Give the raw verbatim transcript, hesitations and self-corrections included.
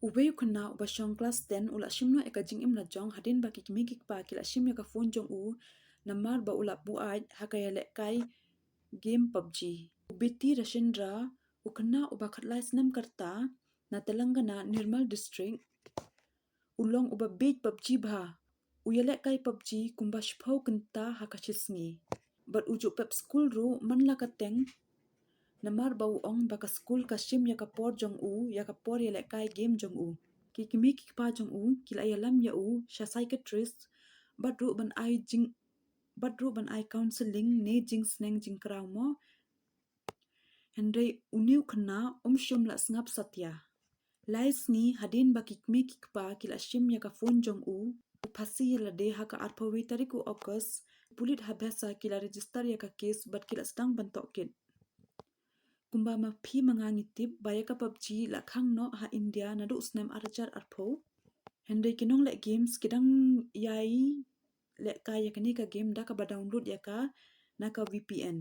Uwei u khynnah uba shong klas ten u la shim noh ïa ka jingim lajong hadien ba ki kmie ki kpa ki la shim ïa ka phone jong u namar ba u la buaid ha ka ïalehkai game PUBG. U Biti Rajendra, u khynnah uba khatlai snem ka rta na Telangana, Nirmal District, u long uba bieit PUBG bha. U ïalehkai PUBG kumba shiphew kynta ha ka shisngi. Bad u ju pep skul ruh man la ka teng namar ba u ong ba ka skul ka shim ïa ka por jong u, ïa ka por ïalehkai game jong u. Ki kmie ki kpa jong u ki la ïalam ïa u sha psychiatrist bad ruh ban ai jing bad ruh ban ai counselling ne jingsneng jingkraw mo. Hynrei une u khynnah um shym la sngap satia. Lai sngi hadien ba ki kmie ki kpa ki la shim ïa ka phone jong u, u phasi ïa lade ha ka arphew wei tarik u August. Pulit ha Bhesa ki la register ïa ka case bad ki la sdang ban tohkit. Kumba ma phi ma nga ngi tip ba ïa ka PUBG la khang noh ha India naduh u snem ar hajar arphew. Hynrei ki nongleh games ki dang ïai lehkai ïa kane ka game da kaba download ïa ka na ka VPN.